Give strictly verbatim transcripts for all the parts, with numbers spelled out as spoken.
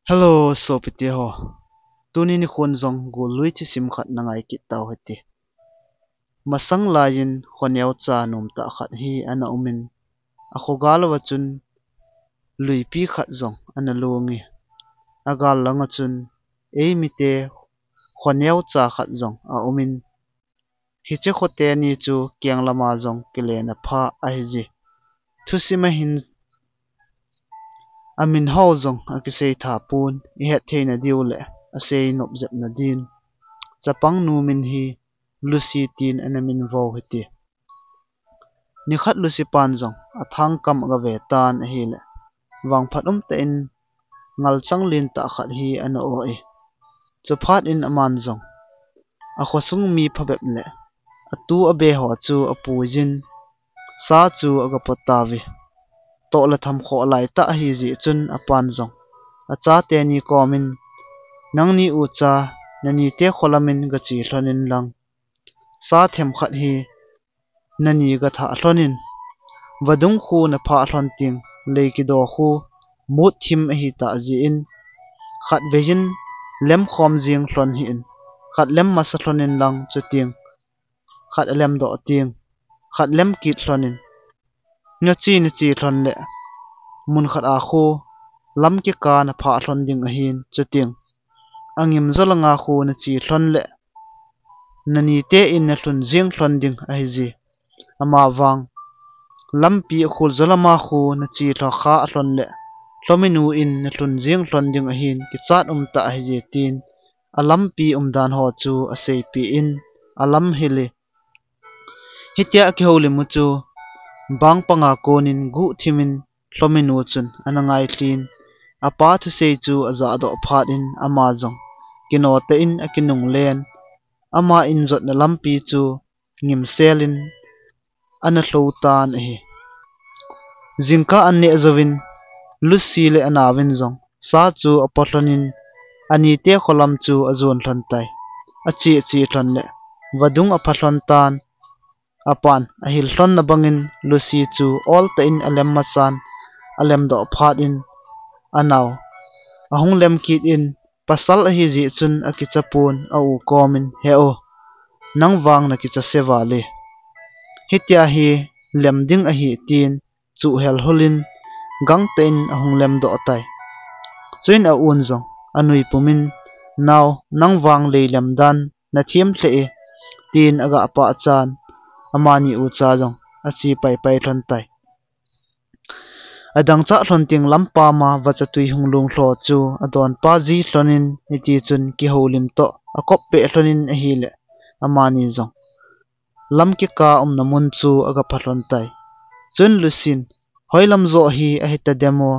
Hello, sopite ho. Tuni nikhon jong gollui thusim khat na ngai kit tau hite. Masang laiyin khoneocha nomtah khat hi ana umin, akhogal uva chun luipi khat jong ana longe. Agal langa chun eimite khoneocha khat jong aumin, hiche kho teni chu keng lama jong kilen apha ahije. Thusim a hin amin ho jong akisei tha pon, ihet theina diu le asei nop jep na din. Chapang nu min hi Lucy tin ana min vo hite. Nikhat Lucy pan jong athang kam aga ve tan ahile, vangphat umtah in ngalchang lentah khat hi ana o e. Chuphat in aman jong akhosung mi phabep le atu abe ho chu apuiyin, sa chu aga pot tauve. Toh le tham khoh laitah ahijeh chun apan jong achate ni komin, nangni ucha, nanite kho lamin gache lhon in lang, sa themkhat hi nani gatha lhon in, vadung khu napha lhon teng, lei kido khu mut thim ahitah jeh in, khatvei in lem khom jing lhon hih in, khat lem masa lhon in lang chuteng khat alem doh teng, khat lem kit lhon in, nache nache lhon le mun khat a khu lam kika napha lhon ding ahin, chuteng angim jo langa khu nache lhon le nanite in nalhun jing lhon ding ahije. Amavang lampi akhul jo lama khu nache lhon kha lhon le lhominu in nalhun jing lhon ding ahin, kichat umtah ahije, tin alampi umdan ho chu aseipeh in alam hil e. Hitia akihoulim u chu bang panga konin guhthim in lhominu chun ana ngailhin, apa thusei chu ajah doh phat in ama jong kino tah in akinung len, ama in jotna lampi chu ngimsel in ana lhou tan ahi. Jingkah an neh jouvin Lucy le anaovin jong sa chu apo lhon in, anite kho lam chu ajon lhon tai. Ache che lhon le vadung apha lhon tan. Apan ahil lhon na bangin Lucy chu ol tah in alem masan, alem doh phat in anao ahung lem kit in, pasal ahijeh chun akicha pon, a u komin, he u, nang vang nakicha se vale. Hitia hi lem ding ahi, tin chuh hel hul in gangtah in ahung lem doh tai. Chuin a un jong anui pumin, nao, nang vang lei lem dan nathem lheh e, tin aga pah chan, amani ucha jong ache paipai lhon tai. Adang chah lhon teng lampa ma vacha tui hung lung lho chu adonpa ji lhon in, hiti chun kihoulim toh akop peh lhon in ahile, amani jong lam kika umna mun chu aga pha lhon tai. Chun Lucyn, hoilam joh hi ahi tadem o,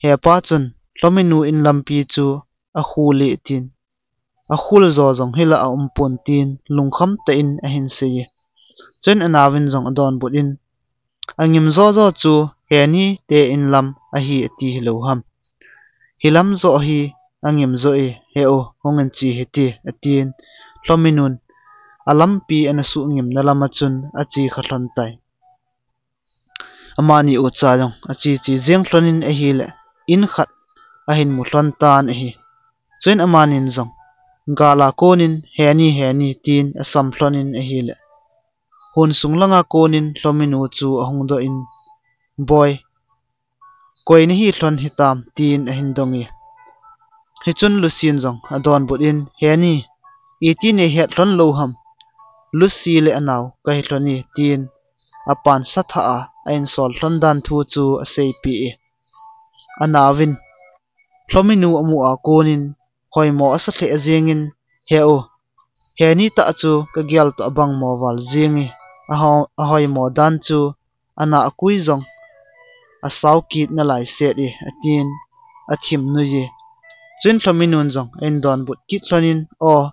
hepa chun lhominu in lampi chu akhul e, tin, akhul jo jong hila aum pon, tin lungkham tah in ahin sei e. Chun anaovin jong adonbut in, angim jo jo chu heni te in lam ahi ati hilou ham. Hilam joh hi angim jo e, he u, hung in che hite, atin lhominun alampi ana suhngimna lama chun ache kha lhon tai. Amani ucha jong ache che jeng lhon in ahile, in khat ahin mu lhon tan ahi. Chuin amanin jong gala konin, heni, heni, tin asam lhon in ahile, hun sung langa konin lhominu chu ahung doh in, boi, koi nahi lhon hitam, tin ahin dong e. Hichun Lucyn jong adonbut in, heni, iti nei het lhon lou ham, Lucy le anao kahi lhon e, tin apan sathah a ahin sol lhon dan thu chu aseipeh e. Anaovin lhominu amu a konin hoimo asa lheh jengin, he u, heni tah chu kagel toh abang mo val jeng e, aho-, ahoimo dan chu ana akui jong asao kit nalai set e, atin athim nui e. Chuin lhominun jong ahin donbut kit lhon in, o,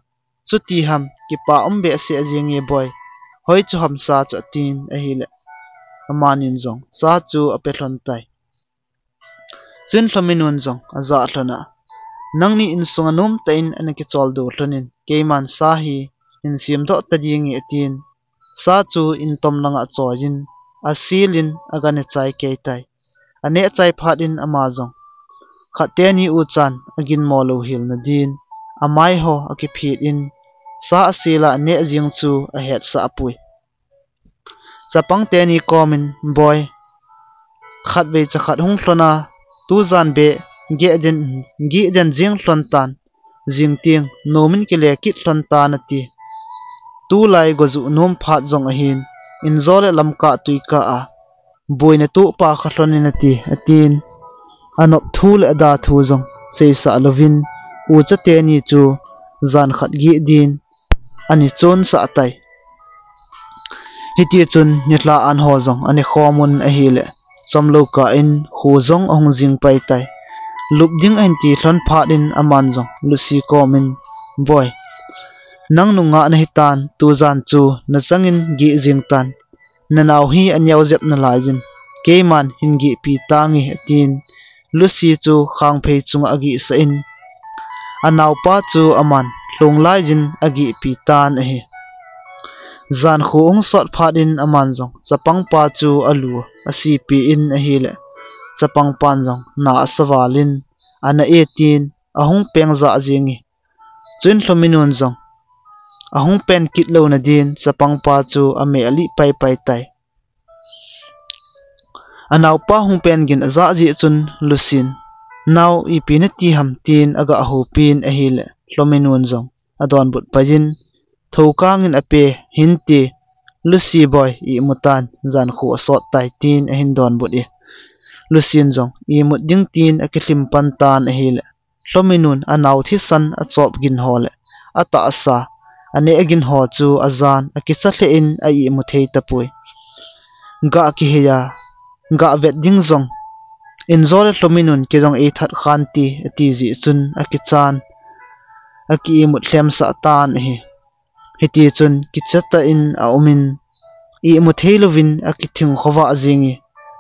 chuti ham, kipa um behseh jeng e boi, hoi chu ham sa chu, atin ahile, amanin jong sa chu ape lhon tai. Chuin lhominun jong ajah lhon a, nangni insung a nomtah in ana kicholdo lhon in, keiman sa hi hin semdoh ta ding e, atin sa chu in tom langa achoiyin, asilin aga neh chai kei tai. Aneh chai phat in ama jong khat teni uchan aginmo louhel nadin amai ho akiphit in, sa asel a neh jing chu ahetsah poi. Chapang teni komin, Boi, khatvei chakhat hung lhon a, tujan beh geh den, geh den jing lhon tan, jing teng nomin kile kit lhon tan, ati. Tulai gojuh nom phat jong ahin, injo le lamkah tuikah a boina tohpa kha lhon in ati, atin. Anop thu le ada thu jong seisah louvin, ucha teni chu jan khat geh din ani chonsah tai. Hitichun nilhah an ho jong ani khomun ahile, chomlou kah in kho jong ahung jing pai tai. Lup ding ahin ti lhon phat in aman jong Lucy komin, Boi, nang nungah nahitan, tujan chu nachangin geh jing tan. Nanao hi aneo jep nalaiyin, keiman hin gehpi tange, atin. Lucy chu khangphei chunga agehsah in, anaopa chu aman lhung laiyin agehpi tan ahi. Jan kho hung sot phat in aman jong chapangpa chu alu asipi in ahile, chapangpan jong na asa val in, ana e tin, ahung peng jah jenge. Chuin Lhominun jong ahung pen kit lou nadin chapangpa chu ameh alih paipai tai. Anaopa hung pen gin ajah jeh chun Lucyn, Nao, ipi nati ham, tin aga hopin ahile, Lhominun jong adonbut pai in, Thokang in ape hinte, Lucy boi, imu tan, jan kho asot tai, tin ahin donbut e. Lucyn jong imut ding tin akilhim pan tan ahile, Lhominun anao thisan achop gin ho le atahsa aneh gin ho chu ajan akicha lheh in a imu thei tapoi. Gah kihei a, gah vet ding jong injo le Lhominun kei jong eithat khante ati jeh chun akichan, aki imut lhemsah tan ahi. Hitichun kicha tah in aumin, imu thei louvin akithing khovah jenge,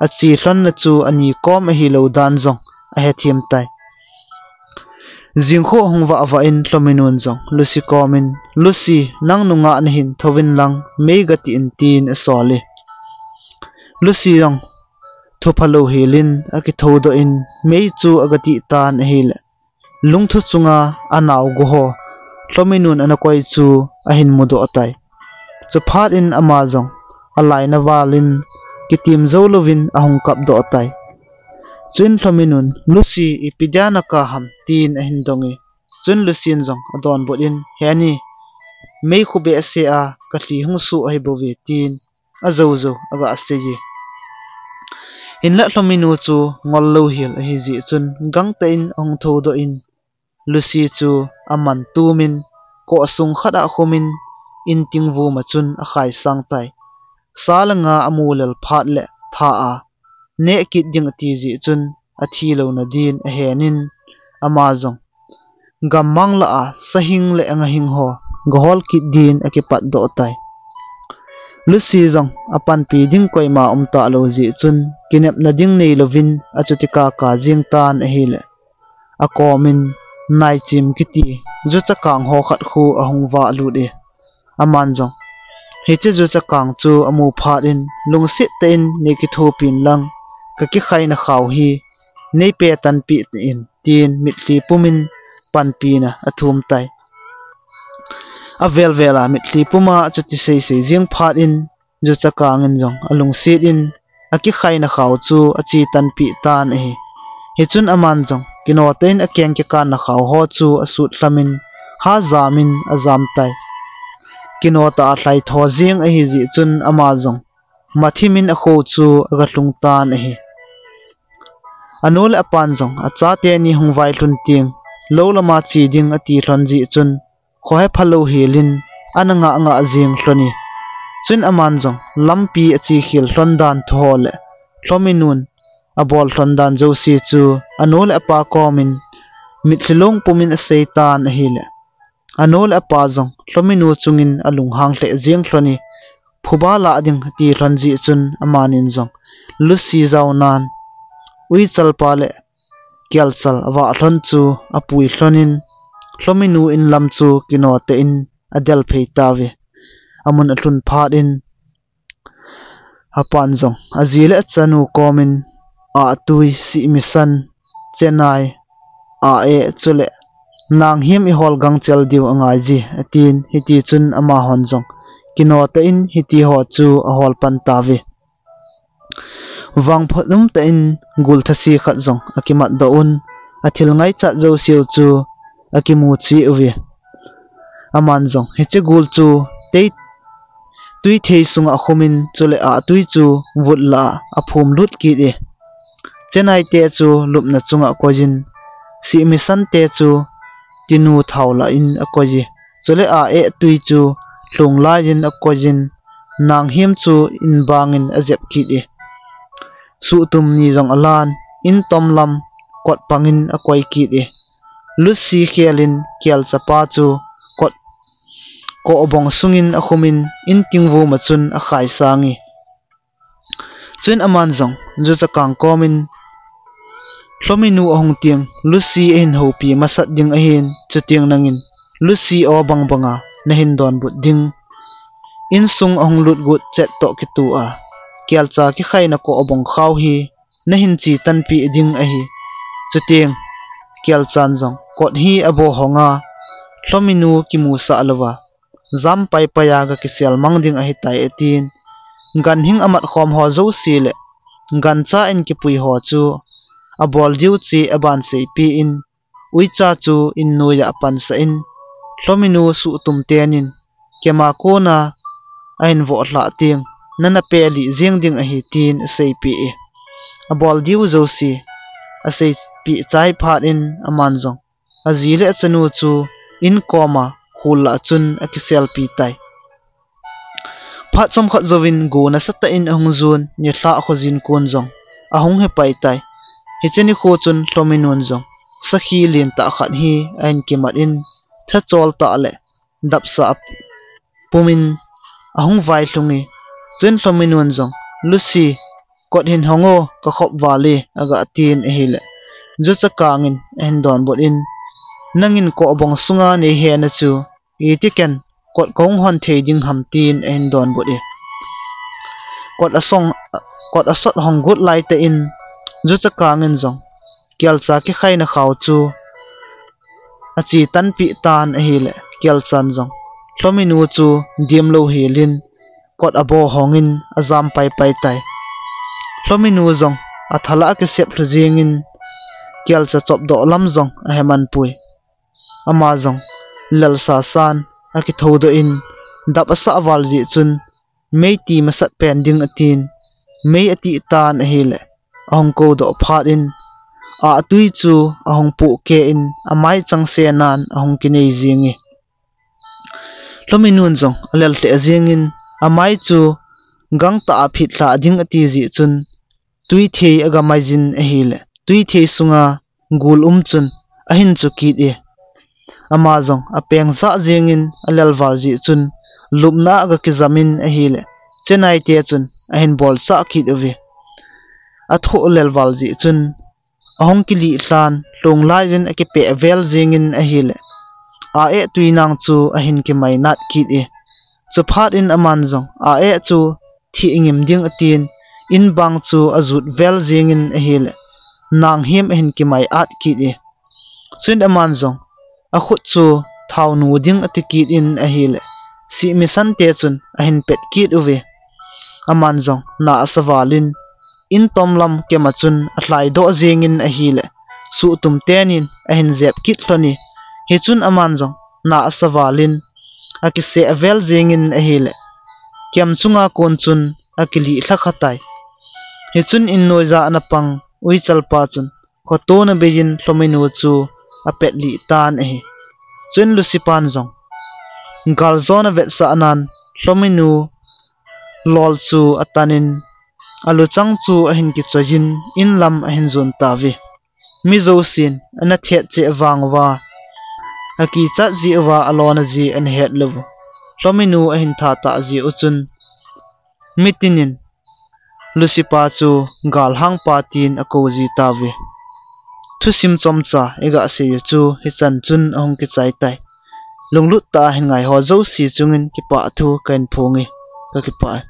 ache lhonna chu ani kom ahilou dan jong ahethem tai. Jing kho ahung vah vah in Lhominun jong Lucy komin, Lucy, nang nungah nahin thouvin lang mei gati in, tin asol e. Lucy jong thupha louhel in akithoudoh in mei chu agati tan ahile, lungthu chunga anao gu ho Lhominun ana koi chu ahin mudoh tai. Chuphat in ama jong alaina val in kitim jou louvin ahung kapdoh tai. Chuin Lhominun, Lucy, ipi dia nakap ham, tin ahin dong e. Chuin Lucyn jong adonbut in, Heni, mei khu behseh a kalhi hung suh ahi bouve, tin ajou jou aga sei e. Hinlah Lhominu chu ngol louhel ahi jeh chun gangtah in ahung thoudoh in, Lucy chu aman tumin, koh sung khat a khumin, in tingvum a chun akhaisang tai. Sa le nga amu lel phat le tha a neh kit ding ati jeh chun athi louna din ahen in, ama jong gammang lah a sahing le angahing ho gahol kit din akipatdoh tai. Lucy jong apanpi ding koima umtah lou jeh chun kinepna ding neilouvin achuti kaka jeng tan ahile, akomin naichim kiti juchakang ho khat khu ahung vah lut e. Aman jong hiche juchakang chu amu phat in lungset tah in, Nei kithopin lang, kakikhaina khao hi neipe tanpeh in, tin mitlhi pumin panpina athum tai. Avel vel a mitlhi puma achuti seisei jeng phat in, juchakang in jong alungset in akikhaina khao chu ache tanpeh tan ahi. Hichun aman jong kino tah in akeng kikanna khao ho chu asut lhamin, ha jamin ajam tai. Kino tah a lhaitho jeng ahi jeh chun ama jong mathimin akho chu aga lhung tan ahi. Anu le apan jong achate ni hung vailhun teng lou lama che ding ati lhon jeh chun, khohe phalou helin ana ngah ngah jeng lhon e. Chuin aman jong lampi ache khel lhon dan thu ho le Lhominun abol lhon dan jouse chu anu le apa komin mitlhi long pumin asei tan ahile, anu le apa jong Lhominu chungin alunghang lheh jeng lhon e. Phuba lah ding ati lhon jeh chun amanin jong Lucy jaonan uichal pa le kelchal avah lhon chu apui lhon in, Lhominu in lam chu kino tah in adel phei tauve. Amun alhun phat in apan jong aji le achanu komin, ahtui, sihmisan, chenai, a eh, chule nang hiam i hol gangchel diu angai ji, atin, hiti chun amahon jong kino tah in hiti ho chu ahol pan tauve. Vangphat um tah in gul thase khat jong akimat doh un, athil ngaichat jouse u chu akimu cheh uve. Aman jong hiche gul chu tei, tui thei sunga akhum in, chule a tui chu vut lah a aphum lut kit e. Chenai te chu lupna chunga akoi in, sihmisan te chu tinu thao lah in akoi e. Chule a eh tui chu lhung lai in akoi in, nang hiam chu in bang in ajep kit e. Suhtum ni jong alan, in tom lam kot pang in akoi kit e. Lutsi khel in kelchapa chu kot kohbong sung in akhum in, in tingvum a chun akhai sang e. Chuin aman jong juchakang kom in, Lhominu ahung teng, Lutsi ahin houpi masat ding ahin, chuteng nangin Lutsi aw bang banga nahin donbut ding. Insung ahung lut got chet toh kitoh a, kelcha kikhaina kohbong khao hi nahin che tanpeh ding ahi. Chuteng kelchan jong kot hi abohong a, Lhominu kimusah louva jam paipai a gakisel mang ding ahitai, atin, ganhing amat khom ho jouse le gancha in kipui ho chu abol diu cheh aban seipeh in, uicha chu in noiya apansah in, Lhominu suhtum tenin kema kona ahin voh lhah teng, nana pelih jeng ding ahi, tin aseipeh e. Abol diu jouse aseipeh chai phat in aman jong aji le achanu chu in koma khul lah a chun akiselpi tai. Phat chomkhat jouvin go nasatah in ahung jon, nilhah khojin kon jong ahung hepai tai. Hiche nikho chun Lhominun jong sakhi lentah khat hi ahin kimat in, thachol tah le dapsah a pumin ahung vailhung e. Chuin Lhominun jong, Lucy, kot hin hong o, kakhop val e, agatin ahile, juchakangin ahin donbut in, nangin kohbong sunga neihe na chu, iti ken kot kahung hon thei ding ham, tin ahin donbut e. Kot asong, kot asot hong got laitah in, juchakangin jong kelcha kikhaina khao chu ache tanpeh tan ahile, kelchan jong Lhominu chu dimlou helin kot abohongin ajam paipai tai. Lhominu jong athalah akisep lhu jengin, kelcha chopdoh lam jong aheman poi. Ama jong lelsa san akithoudoh in, dap asah val jeh chun, mei ti masat pen ding atin, mei atih tan ahile, ahung koudoh phat in, ahtui chu ahung pohkeh in, amai changsenan ahung kinei jenge. Lhominun jong alel lheh jengin, amai chu gangtah a phit lhah ding ati jeh chun, tuithei agamai jin ahile, tuithei sunga gul um chun ahin chu kit e. Ama jong apeng jah jengin alel val jeh chun, lupna a agakijamin ahile, chenaite chun ahin bolsah kit uve. Athoh lel val jeh chun, ahung kilih lhan, lhung laiyin akipeh vel jengin ahile, a-eh tuinang chu ahin kimai nat kit e. Chuphat in aman jong a-eh chu thih ngim ding atin, in bang chu ajut vel jengin ahile, nang hiam ahin kimai at kit e. Chuin aman jong akhut chu thao nu ding ati kit in ahile, sihmisante chun ahin pet kit uve. Aman jong na asa valin, in tom lam kema chun alhaidoh jengin ahile, suhtum tenin ahin jep kit lhon e. Hichun aman jong na asa valin, akiseh vel jengin ahile, kem chunga kon chun akilih lha kha tai. Hichun in noiya ana pang uichalpa chun, khotona beiyin Lhominu chu apet lih tan ahi. Chuin Lucy pan jong galjona vetsahnan Lhominu lol chu atanin, aluchang chu ahin kichoiyin, in lam ahin jon tauve. Mi jousen ana thet cheh vang uva, akichat jeh uva alona jeh ana het lou u Lhominu ahin that tah jeh u chun, mitinin Lucy pa chu galhangpa tin akou ji tauve. Thusim chomcha iga sei u chu hichan chun ahung kichai tai. Lunglut tah a hin ngai ho jouse chungin kipah thu kahin phong e, kakipah e.